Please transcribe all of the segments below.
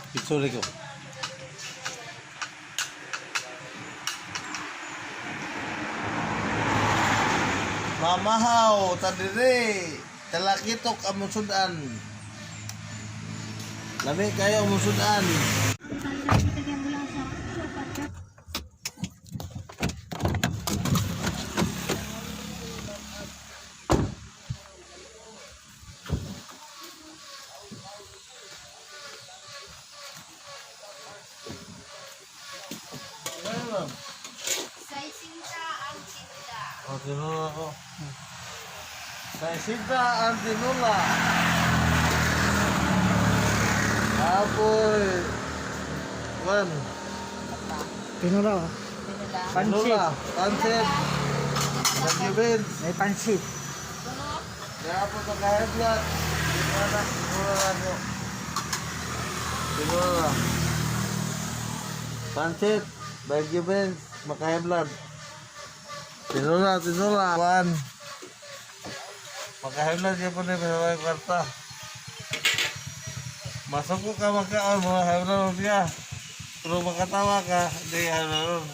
Picture ko. Mamahaw, tadire. Talakitok among sudan. Lami kayo among sudan. Ano ma'am? Saisinta ang tinda. O, tinula ko. Sa isinta ang tinula. Apoy. One. Tinula oh. Tinula. Pansit. Tinula. Pansit. Nag-event. May pansit. Tuno. Kaya po sa kaheblat. Tinula na. Tinula na ako. Tinula na. Pansit. Nag-event. Makaheblat. Tinula, tinula. One. Makaheblat siya po na yung kwarta. Masok ko ka makaon, mga heblat siya. Pero makatawa ka, hindi heblat.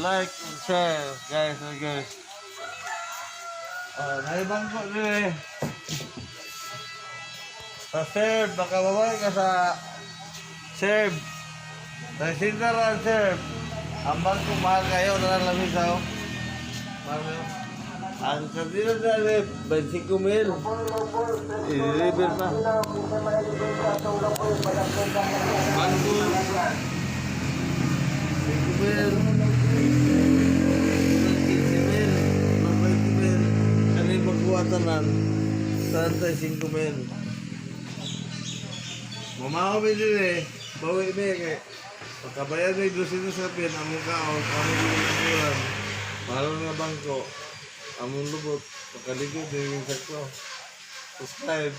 Like and share, guys and guys. Oh, naibang ko din eh. Sa serve, baka babay ka sa serve. Sa sindaran serve. Ang bangko mahal kayo, nalalamig sao. Mahal kayo. Ang kanila na eh, 25 mil. I-deliver pa. Bangko. 5 mil. 15 mil. 20 mil. Ano yung magkuha tanan? 35 mil. Mamaho mi din eh. Bawi mi kay. Pagkabayad may 200 sa pin, among kaon, among lulutuan. Mahal nga bangko. Among lubot. Pagkaligod din yung sakto. Subscribe.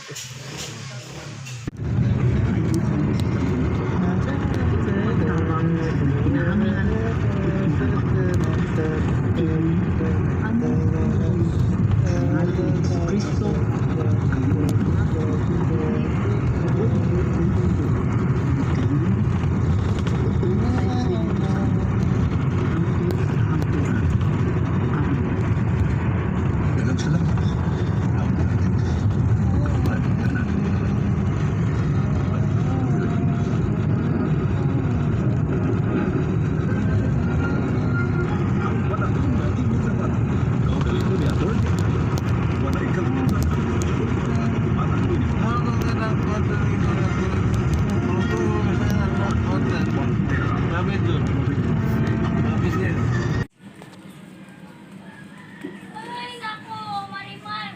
Ay, nako, Marimar.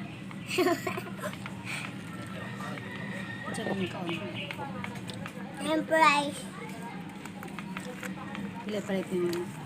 And price. Pila palit mo.